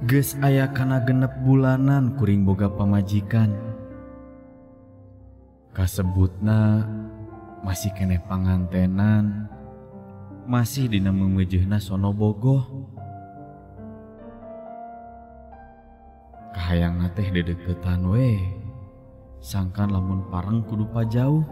Geus aya kana 6 bulanan kuring boga pamajikan. Kasebutna masih keneh pangantenan, masih dina meumeujeuna sono bogoh. Kahayangna teh dedeukeutan we, sangkan lamun pareng kudu pajauh.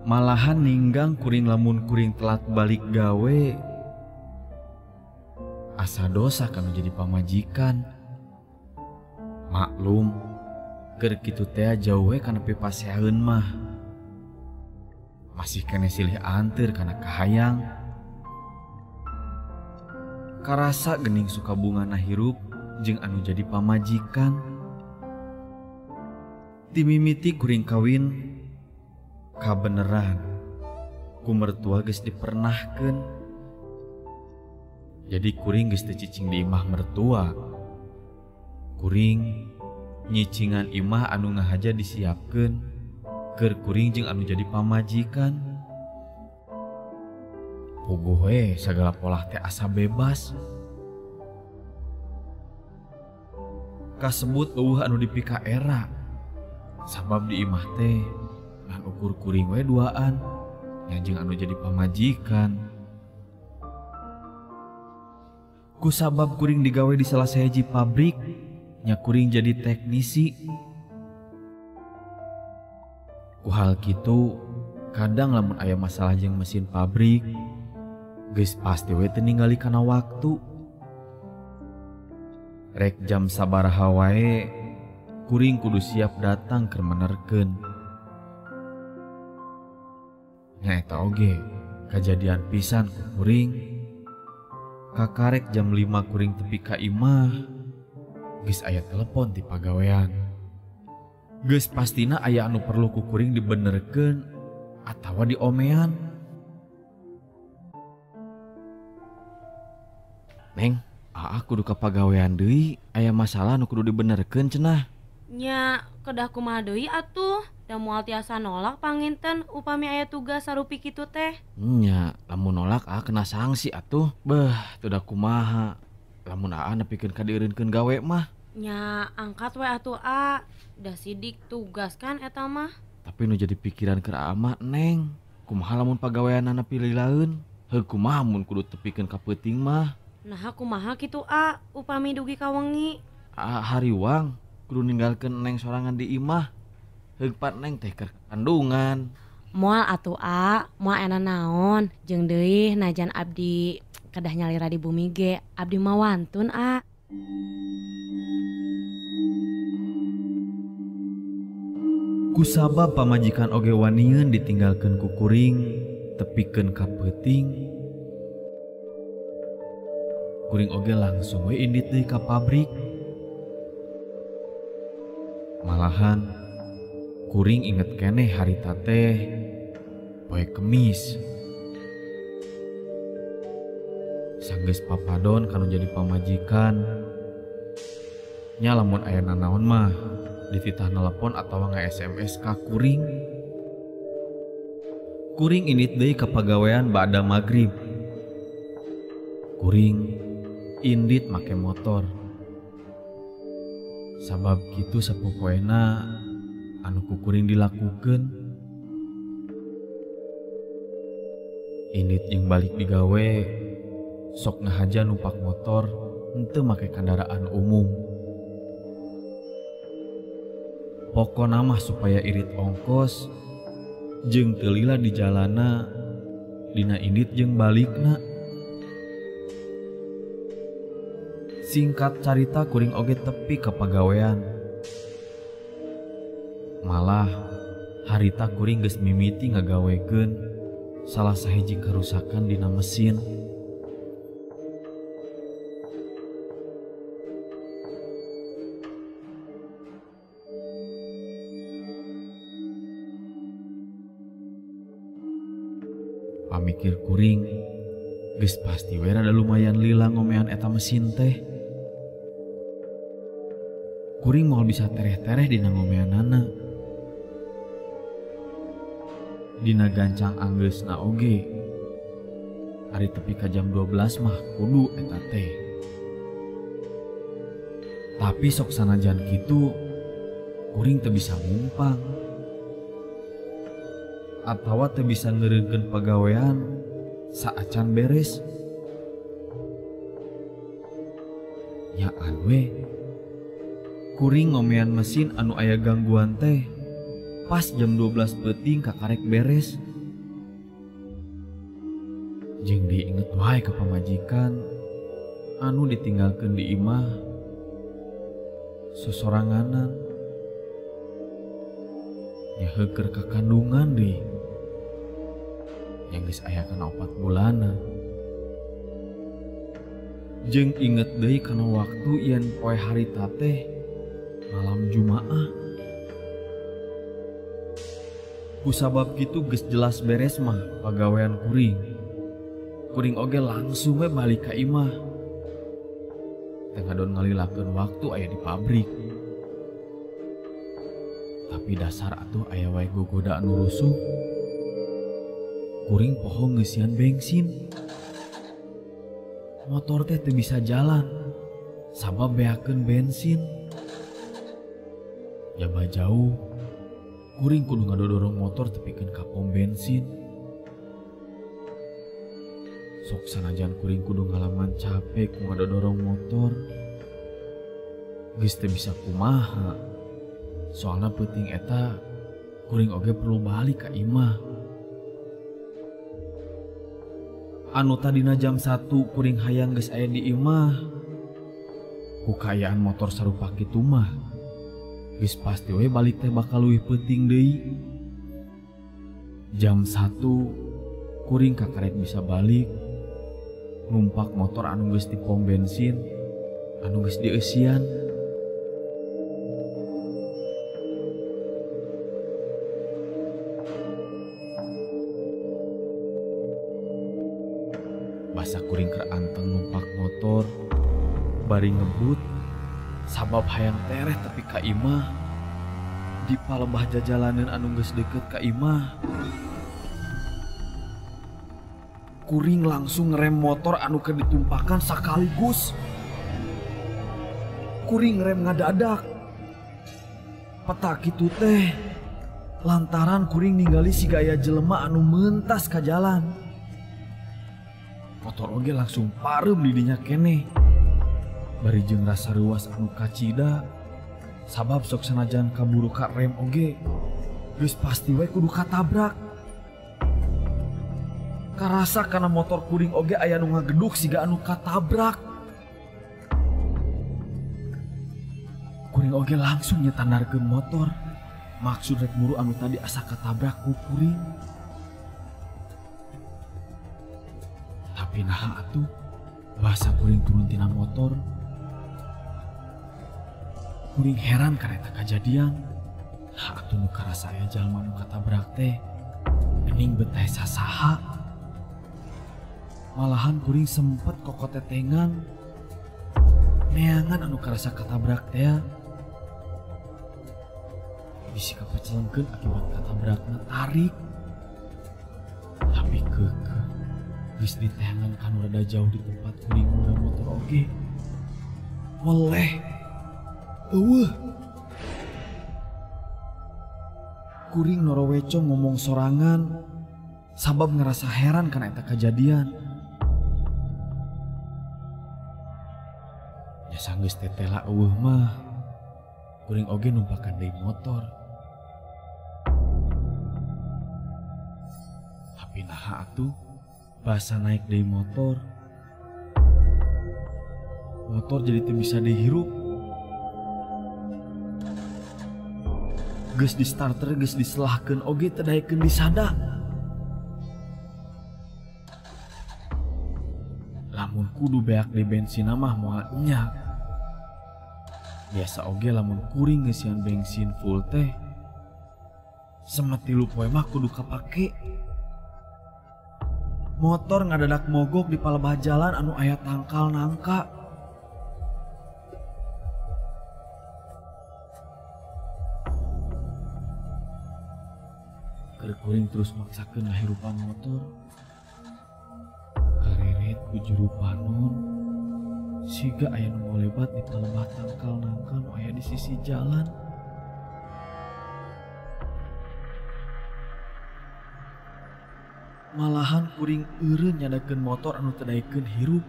Malahan ninggang kuring lamun kuring telat balik gawe. Asa dosa kanu jadi pamajikan. Maklum, keur kitu teh jauh we kana pipaseaeun mah. Masih keneh silih anteur kana kahayang. Karasa geuning suka bungana hirup jeung anu jadi pamajikan. Ti mimiti kuring kawin kabeneran ku mertua geus dipernahkeun. Jadi kuring geus teu cicing di imah mertua. Kuring nyicingan imah anu ngahaja disiapkeun keur kuring jeung anu jadi pamajikan. Puguh we sagala polah teh asa bebas. Kasebut eueuh anu dipika era. Sabab di imah teh ngan ukur kuring we duaan nya jeung anu jadi pamajikan. Kusabab kuring digawe di salah sahiji pabrik, nya kuring jadi teknisi. Ku hal kitu, kadang lamun aya masalah jeung mesin pabrik, geus pasti we teu ningali kana waktu. Rek jam sabaraha wae, kuring kudu siap datang keur menerkeun. Nya eta oge, kajadian pisan ku kuring. Kakarek jam 5 kuring tepi ka imah, geus aya telepon ti pagawean. Geus pastina aya anu perlu ku kuring dibenerkeun atawa diomean. Neng, aa kudu ka pagawean deui, aya masalah anu kudu dibenerkeun cenah. Nya, kedah kumaha deui atuh? Da moal tiasa nolak panginten upami aya tugas sarupi kitu teh. Nya, lamun nolak aa kena sanksi atuh. Beuh, teu da kumaha. Lamun aa nepikeun ka dieureunkeun gawe mah. Nya, angkat we atuh aa. Da sidik tugas kan eta mah. Tapi nu jadi pikiran keur aa mah Neng, kumaha lamun pagaweanana pililaeun? Heuh kumaha mun kudu tepikeun ka peuting mah? Naha kumaha kitu aa upami dugi ka wengi? Aa hariwang kudu ninggalkeun Neng sorangan di imah. Heug pat Neng teh keur kandungan. Moal atuh a, moal ena naon, jeung deui najan abdi kedah nyalira di bumi ge, abdi mah wantun a. Kusabab pamajikan oge wanieun ditinggalkeun ku kuring, tepikeun ka peuting. Kuring oge langsung we indit deui ka pabrik. Malahan kuring inget keneh harita teh poe Kemis. Sanggeus papadon kanu jadi pamajikan. Nya lamun aya nanaon mah dititah nelepon atawa nge-SMS ka kuring. Kuring indit deui ka pagawean ba'da magrib. Kuring indit make motor. Sabab kitu sapopoena anu ku kuring dilakukeun. Indit jeung balik digawe sok ngahaja numpak motor henteu make kendaraan umum. Pokona mah supaya irit ongkos jeung teu lila di jalana dina indit jeung balikna. Singkat carita kuring oge tepi ka pagawean. Malah harita kuring geus mimiti ngagawekeun Salah sahiji kerusakan dina mesin. Pamikir kuring, geus pasti we rada lumayan lila ngomean eta mesin teh. Kuring moal bisa tereh-tereh dina ngomeanana. Dina gancang anggeusna oge. Ari tepi ka jam 12 mah kudu eta teh. Tapi sok sanajan kitu, kuring teu bisa ngumpang. Atawa teu bisa ngeureungkeun pagawean saacan beres. Nyaan we, kuring ngomean mesin anu aya gangguan teh pas jam 12 peuting kakarek beres. Jeung diinget wae ka pamajikan anu ditinggalkeun di imah sosoranganan. Nya heukeur ka kandungan deui. Yang geus aya kana 4 bulanan. Jeung inget deui kana waktu yen poe harita teh malam Jumaah. Kusabab kitu geus jelas beres mah pagawean kuring. Kuring oge langsung we balik ka imah. Teu ngadon ngalilakeun waktu aya di pabrik. Tapi dasar atuh aya wae gogoda anu rusuh. Kuring poho ngeusian bensin. Motor teh teu bisa jalan sabab beakeun bensin. Jaba jauh, kuring kudu ngadodorong motor tepikeun ka pom bensin. Sok sanajan kuring kudu ngalaman capek ku ngadodorong motor. Geus teu bisa kumaha. Soalna peuting eta kuring oge perlu balik ka imah. Anu tadina jam 1 kuring hayang geus aya di imah. Ku kaayaan motor sarupa kitu mah geus pasti we balik teh bakal leuwih peuting deui. Jam 1 kuring kakarek bisa balik numpak motor anu geus di pom bensin anu geus dieusian. Basa kuring keur anteng numpak motor bari ngebut sabab hayang tereh tepi ka imah. Di palembah jajalanan anu geus deket ka imah, kuring langsung ngerem motor anu keur ditumpakan sakaligus. Kuring ngerem ngadadak. Peta kitu teh lantaran kuring ningali si gaya jelema anu mentas ka jalan. Motor oge langsung pareum di dinya keneh. Bari jeung rasa reuas anu kacida sabab sok sanajan kaburu ka rem oge geus pasti we kudu katabrak. Karasa kana motor kuring oge aya nu ngageduk siga anu katabrak. Kuring oge langsung nyetandarkeun motor maksud rek muru anu tadi asa katabrak ku kuring. Tapi naha atuh bahasa kuring turun tina motor. Kuring heran karena eta kajadian. Nah atuh nu karasa aya jalma nu katabrak teh geuning beteh sasaha. Malahan kuring sempet kokotetengan neangan anu karasa katabrak teh bisi kapecelengkeun akibat katabrakna tarik. Tapi keukeuh geus diteangan kanu rada jauh di tempat kuring udah motor oge. Weleh eueuh. Kuring noroweco ngomong sorangan sabab ngerasa heran kana eta kajadian. Ya sanggeus tetela eueuh mah kuring oge numpakan deui motor. Tapi naha atuh basa naik deui motor. Motor jadi teu bisa dihirup. Geus di starter geus diselahkeun oge teu daekeun disada. Lamun kudu beak di bensin mah moal enyak. Biasa oge lamun kuring ngeusian bensin full teh semet 3 poe mah kudu kapake. Motor ngadadak mogok di palebah jalan anu aya tangkal nangka. Keur kuring terus maksakeun ngahirupan motor. Kareret ku juru panon. Siga aya nu molebat di palebah tangkal nangka nu aya di sisi jalan. Malahan kuring eureun nyadakeun motor anu teu daekeun hirup.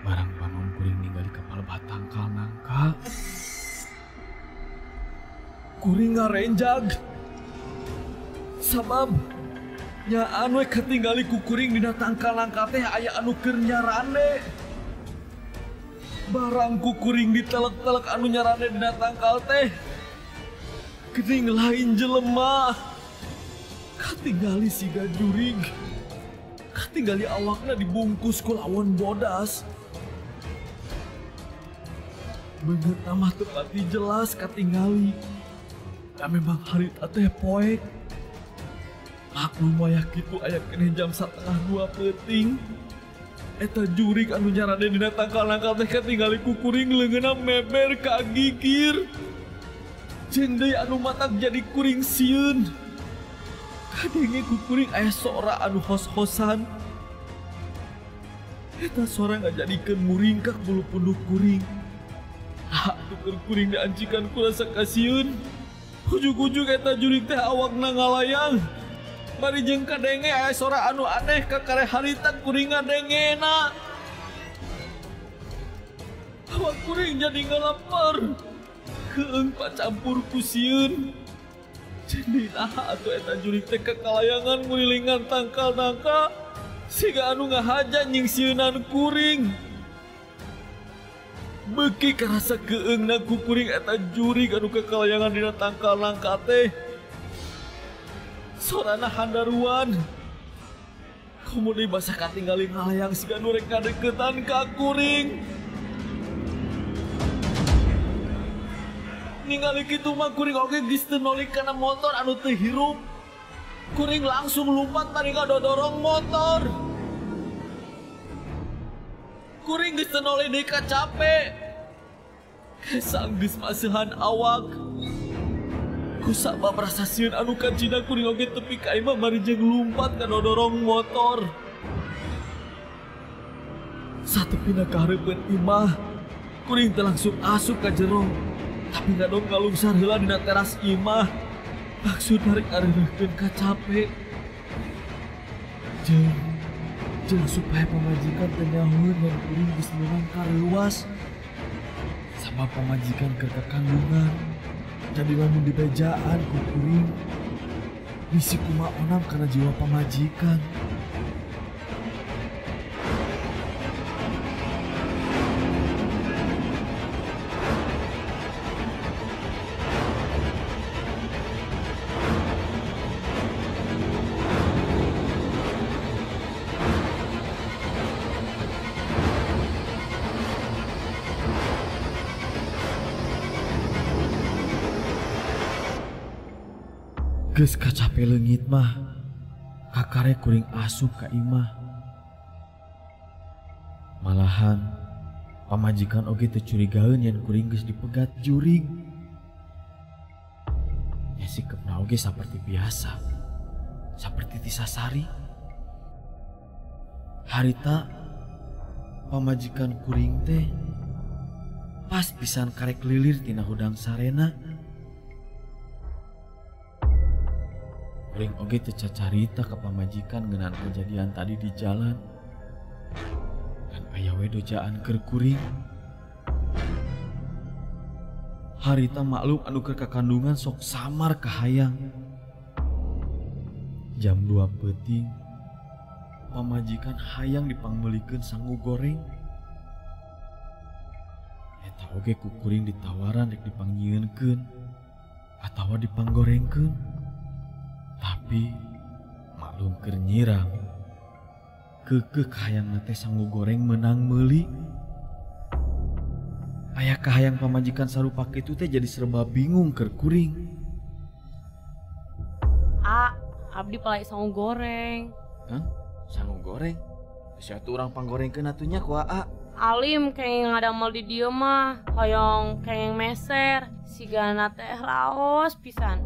Barang panon kuring ningali ka palebah tangkal nangka. Kuring ngarenjag. Sabab nyaan we katingali ku kuring dina tangkal nangka teh aya anu keur nyarande. Barang ku kuring ditelek-telek anu nyarande dina tangkal teh geuning lain jelema. Katingali siga jurig. Katingali awakna dibungkus ku lawon bodas. Beungeutna mah teu pati jelas katingali. Da memang harita teh poek. Maklum wayah kitu aya keneh jam 1:30 peuting. Eta jurig anu nyarande dina tangkal nangka teh katingali ku kuring leungeunna meber ka gigir. Jeung deui anu matak jadi kuring sieun. Kadenge ku kuring aya sora anu hos-hosan. Eta sora ngajadikeun muringkak bulu punduk kuring. Ah, tuker kuring diancikan ku rasa kasieun. Ujug-ujug eta jurig teh awakna ngalayang. Bari jeung kadenge aya sora anu aneh kakare harita kuring ngadengena. Awak kuring jadi ngalaper. Keung pacampur ku sieun. Jadi naha atuh eta jurig teh kakalayangan ngulilingan tangkal nangka. Siga anu ngahaja nyingsieunan kuring. Beuki karasa keungna ku kuring eta jurig anu kakalayangan dina tangkal nangka teh. Sorana handaruan. Komo deui basa katingali ngalayang siga nu rek ngadeukeutan ka kuring. Ningali kitu mah kuring oge geus teu nolik kana motor anu teu hirup. Kuring langsung lumpat bari ngadodorong motor. Kuring geus teu noleh deui ka cape. Kesang geus maseuhan awak. Kusabab rasa sieun anu kacida kuring oge tepi ka imah bari jeung lumpat ngadodorong motor. Satepina ka hareupeun imah, kuring teh langsung asup ka jero. Tapi ngadong ngalungsar heula dina teras imah. Maksud rek ngareureukkeun ka cape. Jeung supaya pamajikan teu nyahueun yen kuring geus meunang kareuwas. Sabab pamajikan keur kakanggungan. Jadi lamun dibejaan ku kuring bisi kumaha onam kana jiwa pamajikan. Geus kacape leungit mah, kakare kuring asup ka imah. Malahan pamajikan oge teu curigaeun yen kuring geus dipegat jurig. Nya sikepna oge saperti biasa, saperti ti sasari. Harita pamajikan kuring teh pas pisan karek lilir tina hudang sarena. Kuring oge teu cacarita ka pamajikan ngeunaan kejadian tadi di jalan. Dan aya we dojaan keur kuring. Harita maklum anu keur kakandungan sok samar kahayang. Jam 2 peuting pamajikan hayang dipangmeulikeun sangu goreng. Eta oge ku kuring ditawaran rek dipangyieunkeun atawa dipanggorengkeun. Tapi maklum keur nyirang. Keukeuh kahayangna teh sangu goreng meunang meuli. Aya kahayang pamajikan sarupa kitu teh jadi serba bingung keur kuring. A, abdi palai sangu goreng. Hah? Sangu goreng? Geus atuh urang panggorengkeun atuh nya ku Aa. Alim kenging ngadamel di dieu mah, hoyong kenging meser, sigana teh raos pisan.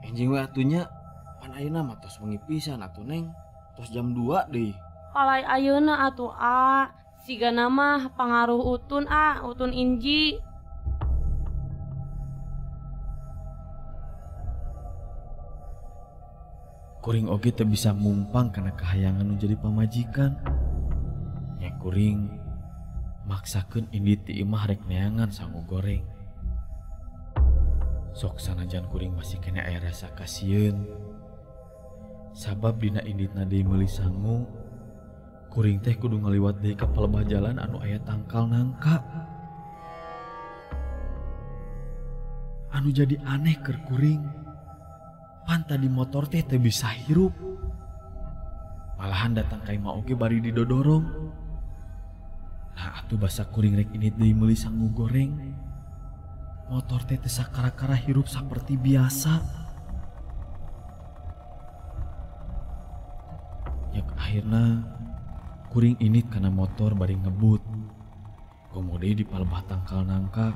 Enjing we atuh nya. Pan ayeuna mah tos wengi pisan atuh Neng. Tos jam 2 deui. Palai ayeuna atuh A. Sigana mah pangaruh utun A, utun inji. Kuring oge teu bisa mumpang kana kahayangan nu jadi pamajikan. Nya kuring maksakeun indit ti imah rek neangan sangu goreng. Sok sanajan kuring masih kena aya rasa kasieun. Sabab dina inditna deui meuli sangu, kuring teh kudu ngaliwat deui ka palebah jalan anu aya tangkal nangka. Anu jadi aneh keur kuring, pan tadi motor teh teu bisa hirup. Malahan datang ka imah oge bari didodorong. Nah atuh basa kuring rek indit deui meuli sangu goreng. Motor teh teu sakara-kara hirup saperti biasa. Yak akhirna kuring init kana motor bari ngebut. Komo deui di palebah tangkal nangka.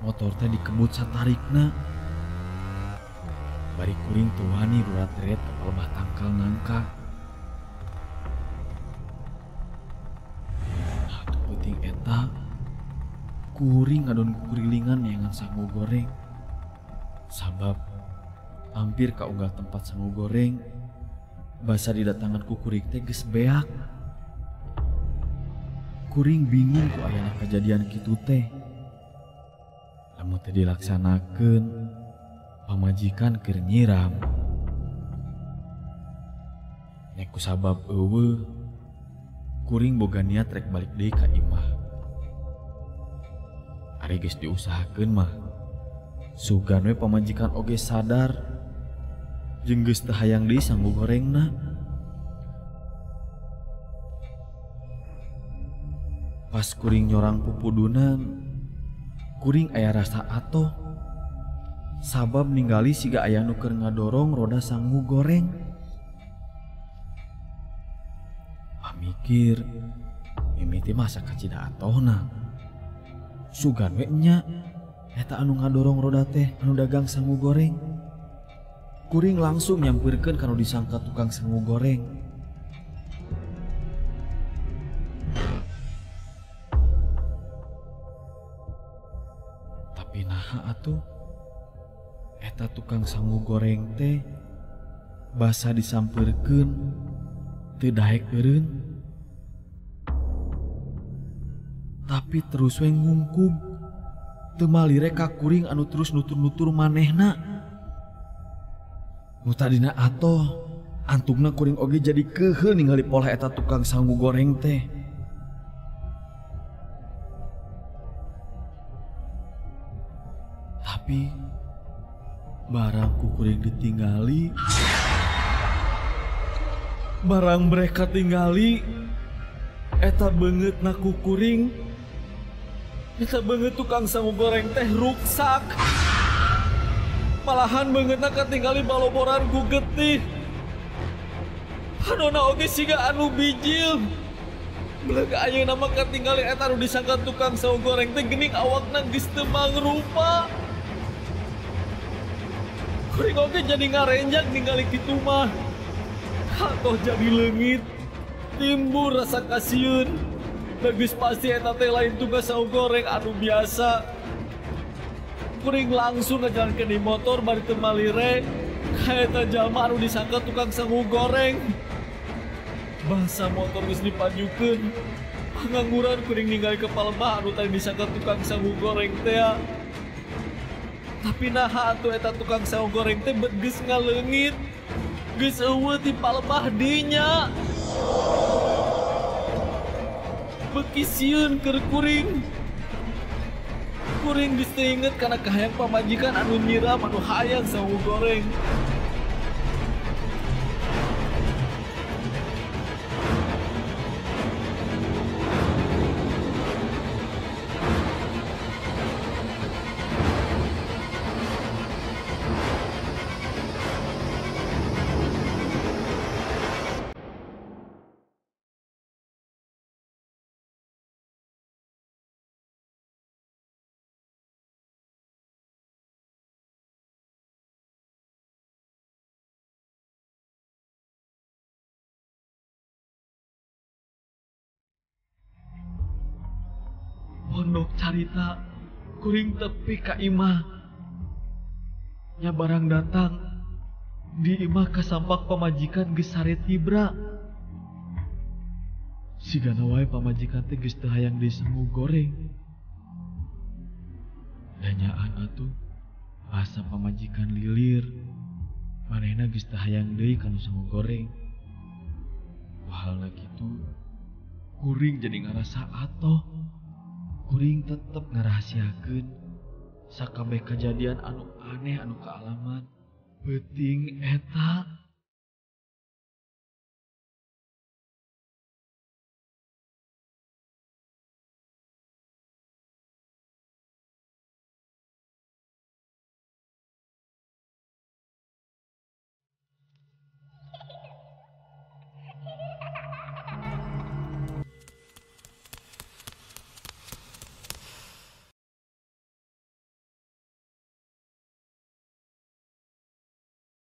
Motor teh dikebut satarikna. Bari kuring teu wani rurat-ret ka palebah tangkal nangka. Nah atuh peuting eta kuring ngadon kukurilingan neangan sangu goreng. Sabab hampir ka unggal tempat sangu goreng basa didatangan ku kuring teh geus beak. Kuring bingung ku ayana kajadian kitu teh. Lamun teh dilaksanakeun pamajikan keur nyiram. Nya ku sabab eueuh kuring boga niat rek balik deui ka imah. Ari geus diusahakeun mah sugan we pamajikan oge sadar jeung geus teu hayang deui sangu gorengna. Pas kuring nyorang pupudunan, kuring aya rasa atoh. Sabab ningali siga aya nu keur ngadorong roda sangu goreng. Pamikir mimiti mah sakacida atohna. Sugan we nya eta anu ngadorong roda teh anu dagang sangu goreng. Kuring langsung nyampeurkeun kana disangka tukang sangu goreng. Tapi naha atuh eta tukang sangu goreng teh basa disampeurkeun teu daek eureun. Tapi terus we ngungkub teu malire ka kuring anu terus nutur-nutur manehna. Nu tadina atoh antukna kuring oge jadi keheul ningali polah eta tukang sangu goreng teh. Tapi barang ku kuring ditinggali, barang mereka tinggali, eta beungeutna ku kuring, eta beungeut tukang sangu goreng teh ruksak. Malahan beungeutna katinggali baloboran ku getih. Panona oge siga anu bijil. Beleg ayeuna mah katinggali eta anu disangka tukang sangu goreng teh geuning awakna geus teu mangrupa. Kuring oge jadi ngarenjak ningali kitu mah. Atoh jadi leungit, timbul rasa kasieun. Da geus pasti eta teh lain tukang sangu goreng anu biasa. Kuring langsung ngajalankeun di motor bari teu malire ka eta jalma anu disangka tukang sangu goreng. Basa motor geus dipajukeun, pangangguran kuring ningali ke palebah anu tadi disangka tukang sangu goreng teh. Tapi naha atuh eta tukang sangu goreng teh bet geus ngaleungit, geus eueuh ti palebah dinya. Beuki sieun keur kuring. Kuring geus teu inget kana kahayang pamajikan anu nyiram anu hayang sangu goreng. Endok carita kuring tepi ka imah. Nya barang datang di imah kasampak pamajikan geus sare tibra. Sigana wae pamajikan teh geus teu hayang deui sangu goreng. Danyaan atuh asa pamajikan lilir. Manehna geus teu hayang deui kana sangu goreng. Ku halna kitu kuring jadi ngarasa atoh. Kuring tetep ngarahasiakeun sakabeh kajadian anu aneh anu kaalaman peuting eta.